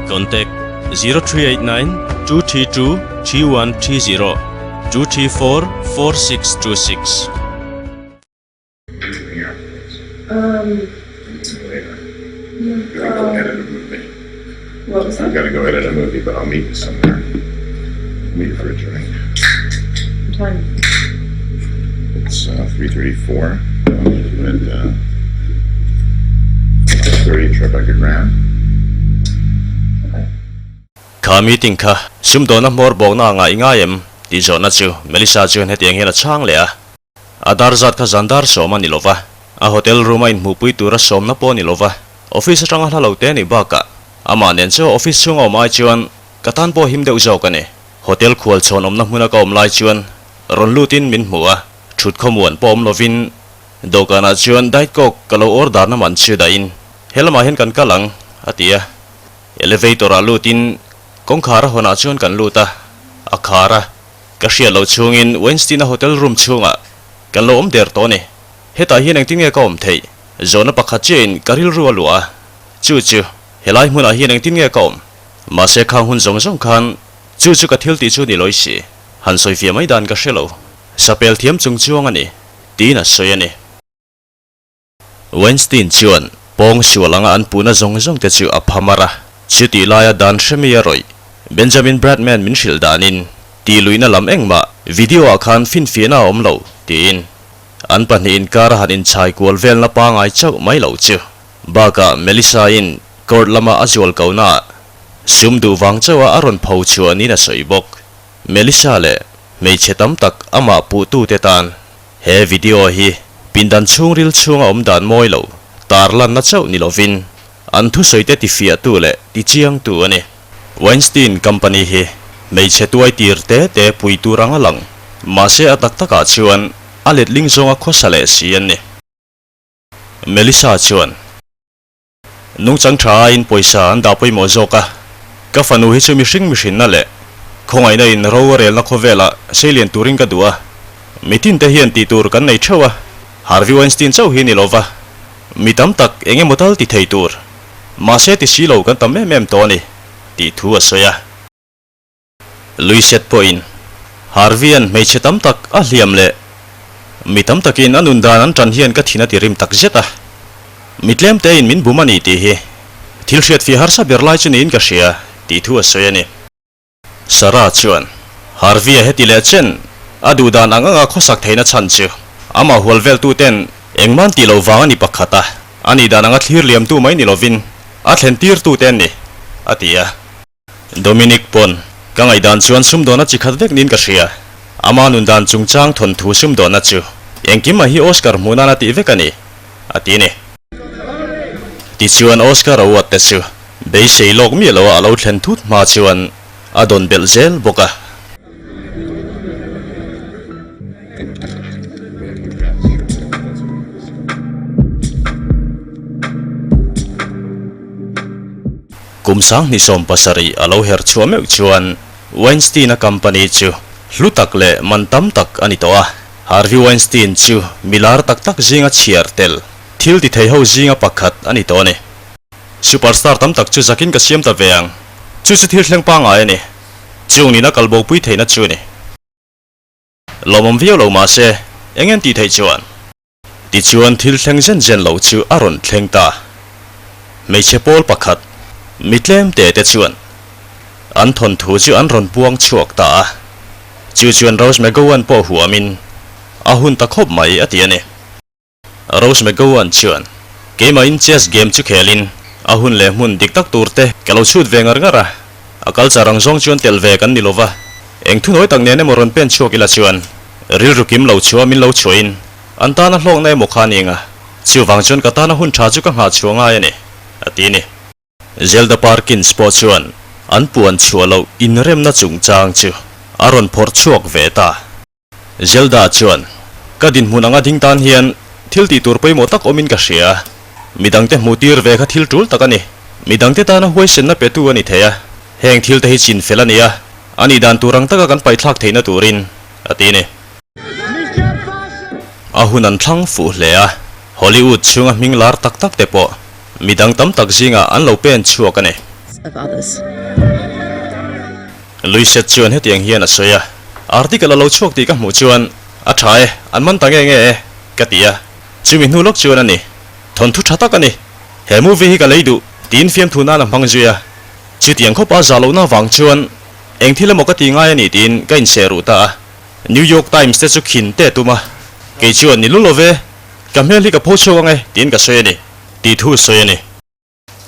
Contact, 0389 232 3130. 234 4626. Um, Later. Gotta go edit a movie. What was I've that? gotta go edit a movie, but I'll meet you somewhere. Meet you for a drink. What time? It's 3:34. I'll meet you at 5:30 Tribeca Grand. Kha meeting kha sumdawna hmawr bawkna a ngaih ngai em? tih zawhna chu Melissa chuan hetiang hian a chhang leh a. A dar zat kha zan dar sawm a ni lova, a hotel room a inhmuhpui tura sawmna pawh a ni lova, office atanga hla lo te a nih bakah amah nen chu office chhunga awm ai chuan ka tan pawh him deuh zawk a ni. Hotel khual chhawn awmna hmuna ka awm lai chuan rawn lutin min hmu a, thut khawmuan pawh awm lovin dawhkanah chuan Diet Coke ka lo order na man chu dahin he lamah hian kan kal ang a ti a. Elevator ah lutin kawngkhar a hawnah chuan kan lut a, a khar a, ka hriat loh chhungin Weinstein-a hotel room chhungah kan lo awm der tawh a ni. Hetah hian engtin nge ka awm theih? Zawhna pakhat chiahin ka rilru a luah a, chu chu helai hmunah hian engtin nge ka awm? Mahse khang hun zawng zawng khan chu chu ka thil tih chu ni lawi si, han sawifiah mai dan ka hre lo. Sapel thiam chung chuang a ni, tiin a sawi a ni. Weinstein chuan pawng sual anga an puhna zawng zawng te chu a pha mar a, chutih laia dan hremi a rawih. Benjamin Bradman min hrilh danin, Tih luihna lam engmah video ah khan finfiahna a awm lo, tiin an pahnih inkar a han inchhai kual velna pangai chauh mai lo chu. Bakah Melissa-in court lama a zual konaah sum duh vang chauha a rawn pho chhuah niin a sawi bawk. Melissa leh hmeichhe tam tak amah puhtute tan He video hi pindan chhungril chhunga awm dan mawi lo tarlanna chauh ni lovin an thusawite tifiahtu leh tichiangtu a ni. Weinstein Company hi hmeichhe tuai tir te te pui tur anga lang, mahse a tak takah chuan a letling zawnga khawsa leh si an ni. Melissa chuan. Nungchang tha aiin pawisa an dah pawimawh zawk a, ka fanu hi chu mihring mihrinna leh khawngaihna in ro a relna khawvelah seilian turin ka duh a, mitin te hian tih tur kan nei theuh a, Harvey Weinstein chauh hi ni lova mi tam tak eng emaw tal ti thei tur, mahse ti si lo kan tam em em tawh a ni, tih thu a sawi a. Luiset pawhin Harvey-a'n hmeichhe tam tak a hliam leh mi tam takin a nun dan an tan hian ka thin a ti rim tak zet a. Mi tlem tein min bum a ni tih hi thil hriatfiah harsa ber lai chu niin ka hria tih thu a sawi a ni. Sarah chuan Harvey-a heti leh chen a duh dan ang anga khawsak theihna chhan chu amah hual veltuten engmah an tih loh vang a ni pakhat a, a nih dan anga thlir liamtu mai ni lovin a thlen tirtute an ni, a ti a. Dominic pawn, Ka ngaihdan chuan sumdawnna chi khat vek niin ka hria. Ama nundan chungchang thawnthu sumdawnna chu engkim a hi Oscar hmuh nana tih vek a ni, a ti ni. Tichuan Oscar Award te chu beisei lawk miah loa a lo thlen thut hma chuan a dawn belh zel bawk a. Kum 2017 a lo her chhuah meuh chuan Weinstein-a company chu hlu tak leh man tam tak a ni tawh a. Harvey Weinstein chu mi lar tak tak zinga chhiar tel thil ti thei ho zinga pakhat a ni tawh a ni. Superstar tam tak chu zakin ka siam ta ve ang, chu chu thil thleng pangngai a ni. Chung nina kal bopui theihna chu a ni. Lawmawm viau lo mahse, eng en tih theih chuan? Tichuan thil thleng zen zen lo chu a rawn thleng ta. Hmeichhe pawl pakhat, mi tlem te te chuan an thawnthu chu an rawn puang chhuak ta a. Chu chuan Rose McGowan pawh huamin a hun ta khawp mai a ti a ni. Rose McGowan chuan, Keimahin chess game chu khelin a hun leh hmun dik tak tur te ka lo chhut ve ngar ngar a, a culture ang zawng chuan tel ve kan ni lova, eng thunawi tak nen emaw rawn pen chhuak ila chuan rilru kim lo chhuah min lo chhuahin an tana hlawkna emaw kha a ni ang a, chuvang chuan ka tana hun tha chu ka nghah chhuah ngai a ni, a ti a ni. Zelda Parkins pawh chuan an puan chhuah loh inremna chungchang chu a rawn phawrh chhuak ve ta. Zelda chuan, Ka dinhmun anga ding tan hian thil tih tur pawimawh tak awmin ka hria. Midangte hmuh tir ve kha thil tul tak a ni. Midangte tana huaisenna petu a ni thei a. Heng thilte hi chin fel a ni a, a nih dan tur ang taka kan paihthlak theihna turin, a ti a ni. A hun an thlang fuh hle a, Hollywood chhunga hming lar tak tak te pawh midang tam tak zingah an lo pen chhuak a ni. Luiset chuan hetiang hian a sawi a, Article a lo chhuak tih ka hmuh chuan a tha e, an man ta nge nge e, ka ti a. Chumi hnu lawk chuan a ni, Thawnthu tha tak a ni, he movie hi ka lei duh, tiin fiamthu nan a hmang zui a. Chutiang khawpa a zah lohna avang chuan eng thil emaw ka ti ngai a ni tiin ka inseh ruh ta a. New York Times te chu khin teh tum a, kei chuan ni lu lo ve, ka hmel hi ka pho chhuak ang e, tiin ka sawi a ni, tih thu sawi a ni.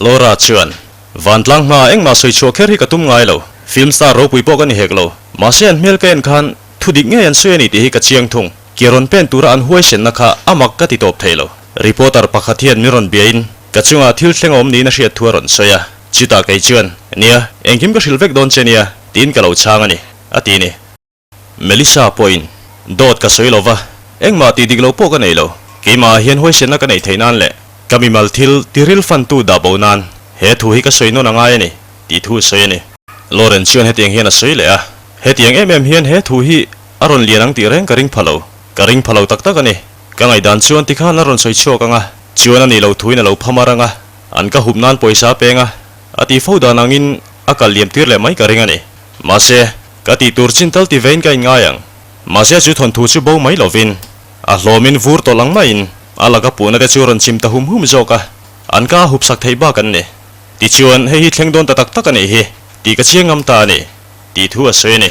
Laura chuan, Vantlang hma engmah sawi chhuah kher hi ka tum ngai lo. Film star ropui pawh ka ni hek lo. Mahse an hmel ka en khan thu dik ngei an sawi a ni tih hi ka chiang thung. Ke rawn pen tura an huaisenna kha a mak ka ti tawp thei lo. Reporter pakhat hian min rawn biain ka chungah thil thleng a awm niin a hriat thu a rawn sawi a. Chutah kei chuan, Nia, engkim ka hrilh vek dawn che nia, tiin ka lo chhang a ni, a ti ni. Melissa pawhin, Dawt ka sawi lo va, engmah tih dik lo pawh ka nei lo. Keimahah hian huaisenna ka neih theih nan leh ka mimal thil tiril fantu dah bo nan he thu hi ka sawi nawn a ngai a ni, tih thu a sawi a ni. Lauren chuan hetiang hian a sawi leh a, Hetiang em em hian he thu hi a rawn lian ang tih reng ka ring pha lo. Ka ring pha lo tak tak a ni. Ka ngaihdan chuan tikhan a rawn sawi chhuak ang a, chuan a nih loh thuin a lo pha mar ang a, an ka hup nan pawisa a peng a, a tih fo dan angin a kal liam tir leh mai ka ring a ni. Mahse, Ka tih tur chin tal ti vein ka inngai ang. Mahse chu thawnthu chu bo mai lovin, a hlawmin vur tawlh ang maiin a laka puhna te chu rawn chim ta hum hum zawk a, an ka hup sak theih bak an ni. Tichuan, hei hi thleng dawn ta tak tak a nih hi, tih ka chiang ngam ta a ni, tih thu a sawi a ni.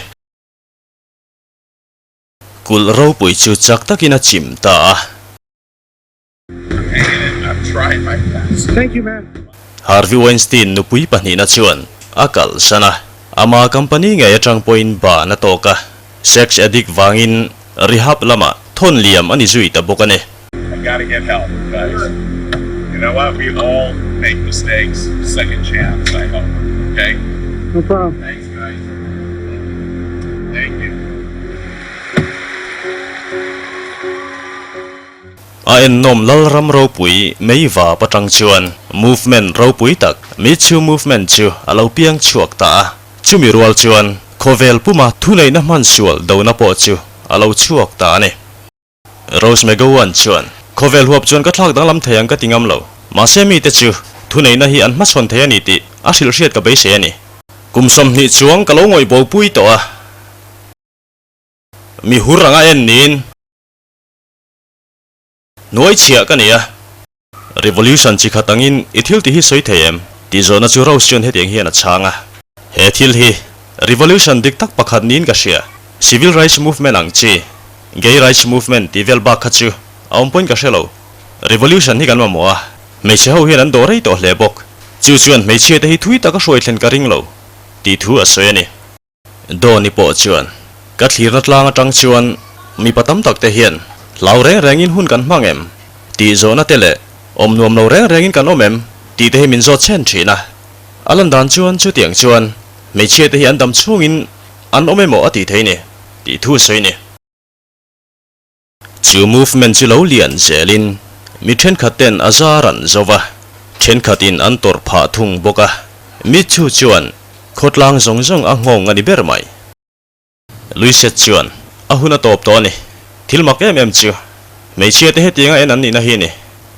Kulh ropui chu chak takin a chim ta a. Harvey Weinstein nupui pahnihna chuan a kalsan a, ama company ngei atang pawhin ban a tawk a, sex addict vangin rehab lamah thawn liam a ni zui ta bawk a ni. A ennawm Lalram ropui Meiva patang chuan movement ropui tak Me Too Movement chu a lo piang chhuak ta a. Chumi rual chuan khawvel puma thuneihna hman sual dona pawh chu a lo chhuak ta a ni. Rose McGowan chuan, Khawvel huap chuan ka thlak danglam thei ang ka ti ngam lo. Mahse mite chu thuneihna hi an hmachhawn thei a ni tih a hrilhhriat ka beisei a ni. Kum 20 chuang ka lo ngawih bopui tawh a. Mi hur anga en niin. Hnuai chhiah ka ni a. Revolution chi khat angin i thil tih hi sawi thei em? Tih zawhna chu Rose chuan hetiang hian a chhang a. He thil hi Revolution dik tak pakhat niin ka hria. Civil Rights Movement ang chi, Gay Rights Movement tih vel bak kha chu a awm pawhin ka hre lo. Revolution hi kan mamawh a, hmeichhe ho hian an dawh rei tawh hle bawk. Chu chuan hmeichhia te hi thui taka hruai thlen ka ring lo, tih thu a sawi a ni. Dawni pawh chuan, Ka thlirna tlang atang chuan mipa tam tak te hian hlau reng rengin hun kan hmang em? Tih zawhna te leh awm nuam lo reng rengin kan awm em? Tih te hi min zawt chhen thin a. A lan dan chuan chutiang chuan hmeichhia te hi an dam chhungin an awm emaw a tih thei ni, tih thu sawi ni. Chu movement chu lo lian zelin mi thenkhat ten a zar an zo va, thenkhatin an tawrh phah thung bawk a. Mi chu chuan khawtlang zawng zawng a nghawng a ni ber mai. Luiset chuan a hun a tawp tawh a ni. Thil mak em em chu hmeichhia te hetianga en an nihna hi ni.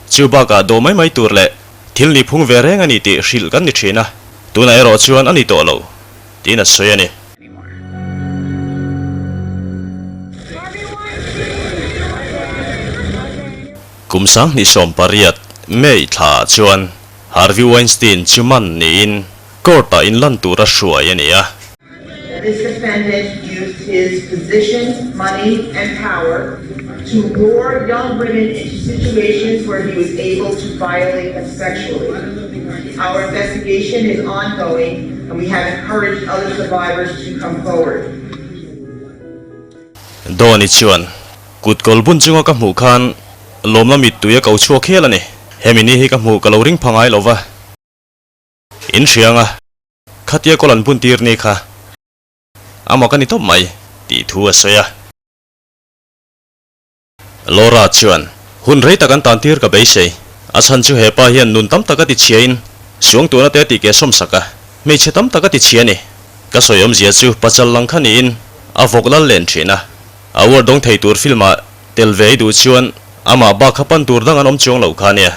Chu bakah dawh mai mai tur leh thil ni phung ve reng a ni tih hrilh kan ni thin a, tunah erawh chuan a ni tawh lo tiin a sawi a ni. Kum 2018 May thla ah chuan Harvey Weinstein chu man niin court ah inlan tura hruai a ni a. This defendant used his position, money and power to lure young women into situations where he was able to violate them sexually. Our investigation is ongoing and we have encouraged other survivors to come forward. Donny chuan, Kut kawl bun chunga ka hmuh khan lawmna mittui a ko chhuak hial a ni. Hemi ni hi ka hmuh ka lo ring pha ngai lo va. In hria anga khatia kawl an bun tir ni kha a mak a ni tawp mai, tih thu a sawi a. Laura chuan, Hun rei tak an tan tir ka beisei. A chhan chu he pa hian nun tam tak a ti chhiain suangtuahna te a tih keh sawmsak a, hmeichhe tam tak a ti chhia a ni. Ka sawi awmzia chu pachal lang kha niin a vawk lal len thin a. Award dawng thei tur film ah tel ve i duh chuan amah bak kha pan tur dang an awm chuang lo kha nia.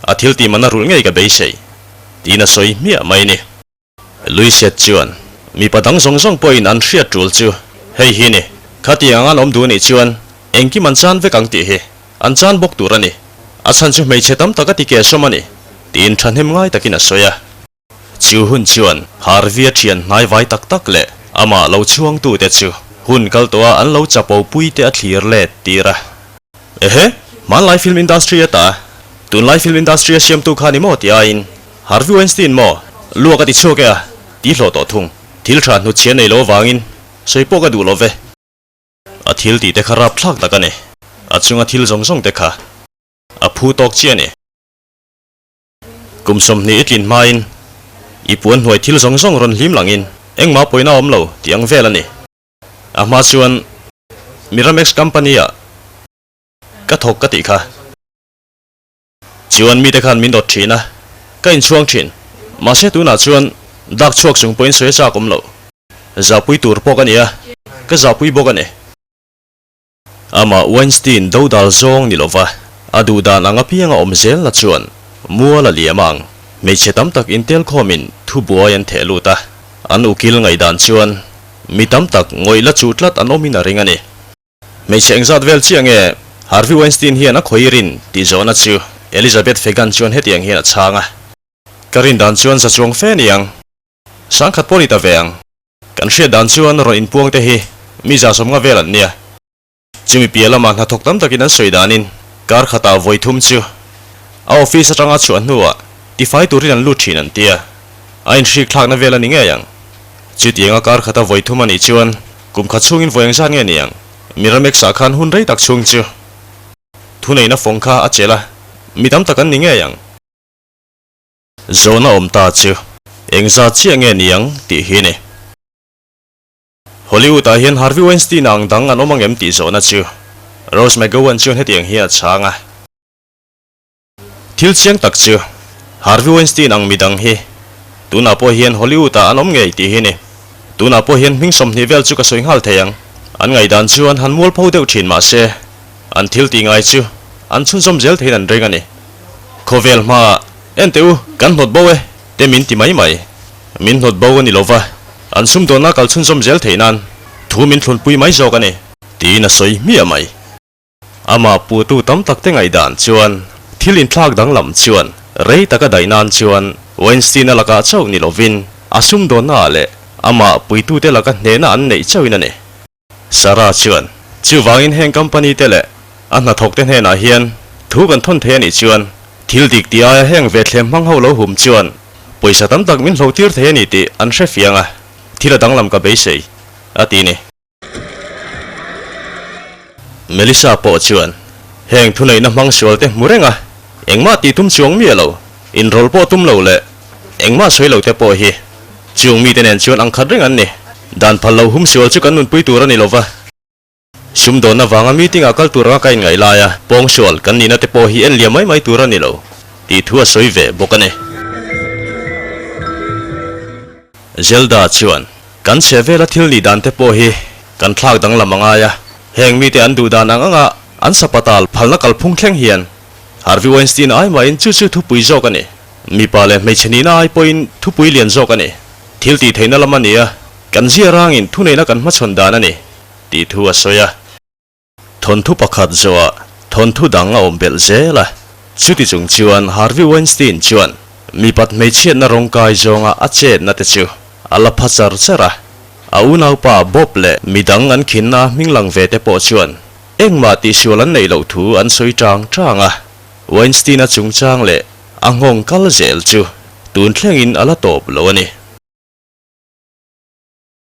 A thil tih man a rulh ngei ka beisei. Tiin a sawi hmiah mai ni. Luiset chuan, Mipa dang zawng zawng pawhin an hriat tul chu hei hi ni. Khatiang anga an awm duh anih chuan engkim an chan vek ang tih hi an chan bawk tur a ni. A chhan chu hmeichhe tam tak a ti keh sawm a ni, tiin thahnem ngai takin a sawi a. Chu hun chuan Harvey-a thian hnai vai tak tak leh amah lo chhuangtute chu hun kal tawha an lo chapo pui te a thlir let tir a. Ehe, hmanlai film industry ata tunlai film industry a siamtu kha ni maw ti aiin Harvey Weinstein maw? Luak a ti chhuak e a, ti hlawh tawh thung. Thil tha hnutchhia nei lo avangin sawi pawh ka duh lo ve. A thil tih te kha rapthlak tak a ni. A chunga thil zawng zawng te kha a phu tawk chiah a ni. Kum 20 i tlin hmain i puan hnuai thil zawng zawng rawn hlim langin engmah pawina a awm lo tih ang vel a ni. A hma chuan Miramax company-ah ka thawk ka tih kha. Chuan mite khan min dawt thin a, ka inchhuang thin. Mahse tunah chuan dak chhuak chung pawhin sawi a chak awm lo. Zahpui tur pawh ka ni a, ka zahpui bawk a ni. Amah Weinstein dodal zawng ni lova a duh dan ang apianga awm zel na chuan mual a liam ang. Hmeichhe tam tak intelkhawmin thubuai an theh lut a, an ukil ngaihdan chuan mi tam tak ngawih la chuh tlat an awmin a ring a ni. Hmeichhe engzat vel chiah nge Harvey Weinstein hian a khawi rin tih zawhna chu Elizabeth Fagan chuan hetiang hian a chhang a. Ka rin dan chuan za chuang fe niang. Sangkhat pawh ni ta ve ang. Kan hriat dan chuan rawn inpuang te hi mi za sawmnga vel an nia. Chumi piah lamah hnathawk tam takin an sawi danin kar khatah vawi thum chu a office atanga chhuah hnuah tifai turin an lut thin an tia. A inhrik thlakna vel a ni ngei ang. Chutianga kar khata vawi thum a nih chuan kum khat chhungin vawi engzat nge ni ang? Miramex-ah khan hun rei tak chhung chu thuneihna fawng kha a chelh a, mi tam tak an ni ngei ang. Zawhna awm ta chu engzat chiah nge ni ang tih hi a ni. Hollywood-ah hian Harvey Weinstein-a ang dang an awm ang em tih zawhna chu Rose McGowan chuan hetiang hian a chhang a. Thil chiang tak chu Harvey Weinstein ang midang hi tunah pawh hian Hollywood-ah an awm ngei tih hi ni. Tunah pawh hian hming 20 vel chu ka sawi nghal thei ang. An ngaihdan chuan han mualpho deuh thin mah se an thil tih ngai chu an chhunzawm zel theiin an ring a ni. Khawvel hmaah en teh u, kan hnawt bo e te min ti mai mai. Min hnawt bo a ni lova, an sumdawnna kal chhunzawm zel theih nan thu min thlunpui mai zawk a ni. Tiin a sawi hmiah mai. Amah putu tam tak te ngaihdan chuan thil inthlak danglam chuan rei taka daih nan chuan Weinstein-a lakah chauh ni lovin a sumdawnnaah leh amah puitute laka hnehna an neih chauhin a ni. Sarah chuan, Chuvangin heng company te leh a hnathawkte hnenah hian thu kan thawn thei a nih chuan thil dik tih aia heng ve thlem hmang ho lo hum chuan pawisa tam tak min hlohtir thei a ni tih an hre fiang a, thil a danglam ka beisei, a ti ni. Melissa pawh chuan heng thuneihna hmang sual te hmu reng a, engmah tih tum chuang miah lo, inrawlh pawh tum lo leh engmah sawi lo te pawh hi chung mite nen chuan ang khat reng an ni. Dan phal lo hum sual chu kan nunpui tur a ni lova, sumdawnna vanga meeting ah kal tur anga ka inngaih laia pawng sual kan nihna te pawh hi en liam mai mai tur a ni lo tih thu a sawi ve bawk a ni. Zelda chuan, Kan chhe vela thil nih dan te pawh hi kan thlak danglam a ngai a, heng mite an duh dan ang anga an sapatal phalna kalphung thleng hian Harvey Weinstein ai mahin chu chu thupui zawk a ni. Mipa leh hmeichhe nihna ai pawhin thupui lian zawk a ni. Thil tih theihna lam a ni a, kan zia rangin thuneihna kan hmachhawn dan a ni, tih thu a sawi a. Thawnthu pakhat zawhah thawnthu dang a awm belh zel a, chuti chung chuan Harvey Weinstein chuan mipat hmeichhiatna rawngkai zawnga a chetna te chu a la pha char char a, a unaupa Bob leh midang an khinna hming lang ve te pawh chuan engmah tihsual an neih loh thu an sawi chang chang a, Weinstein-a chungchang leh a nghawng kal zel chu tun thlengin a la tawp lo a ni.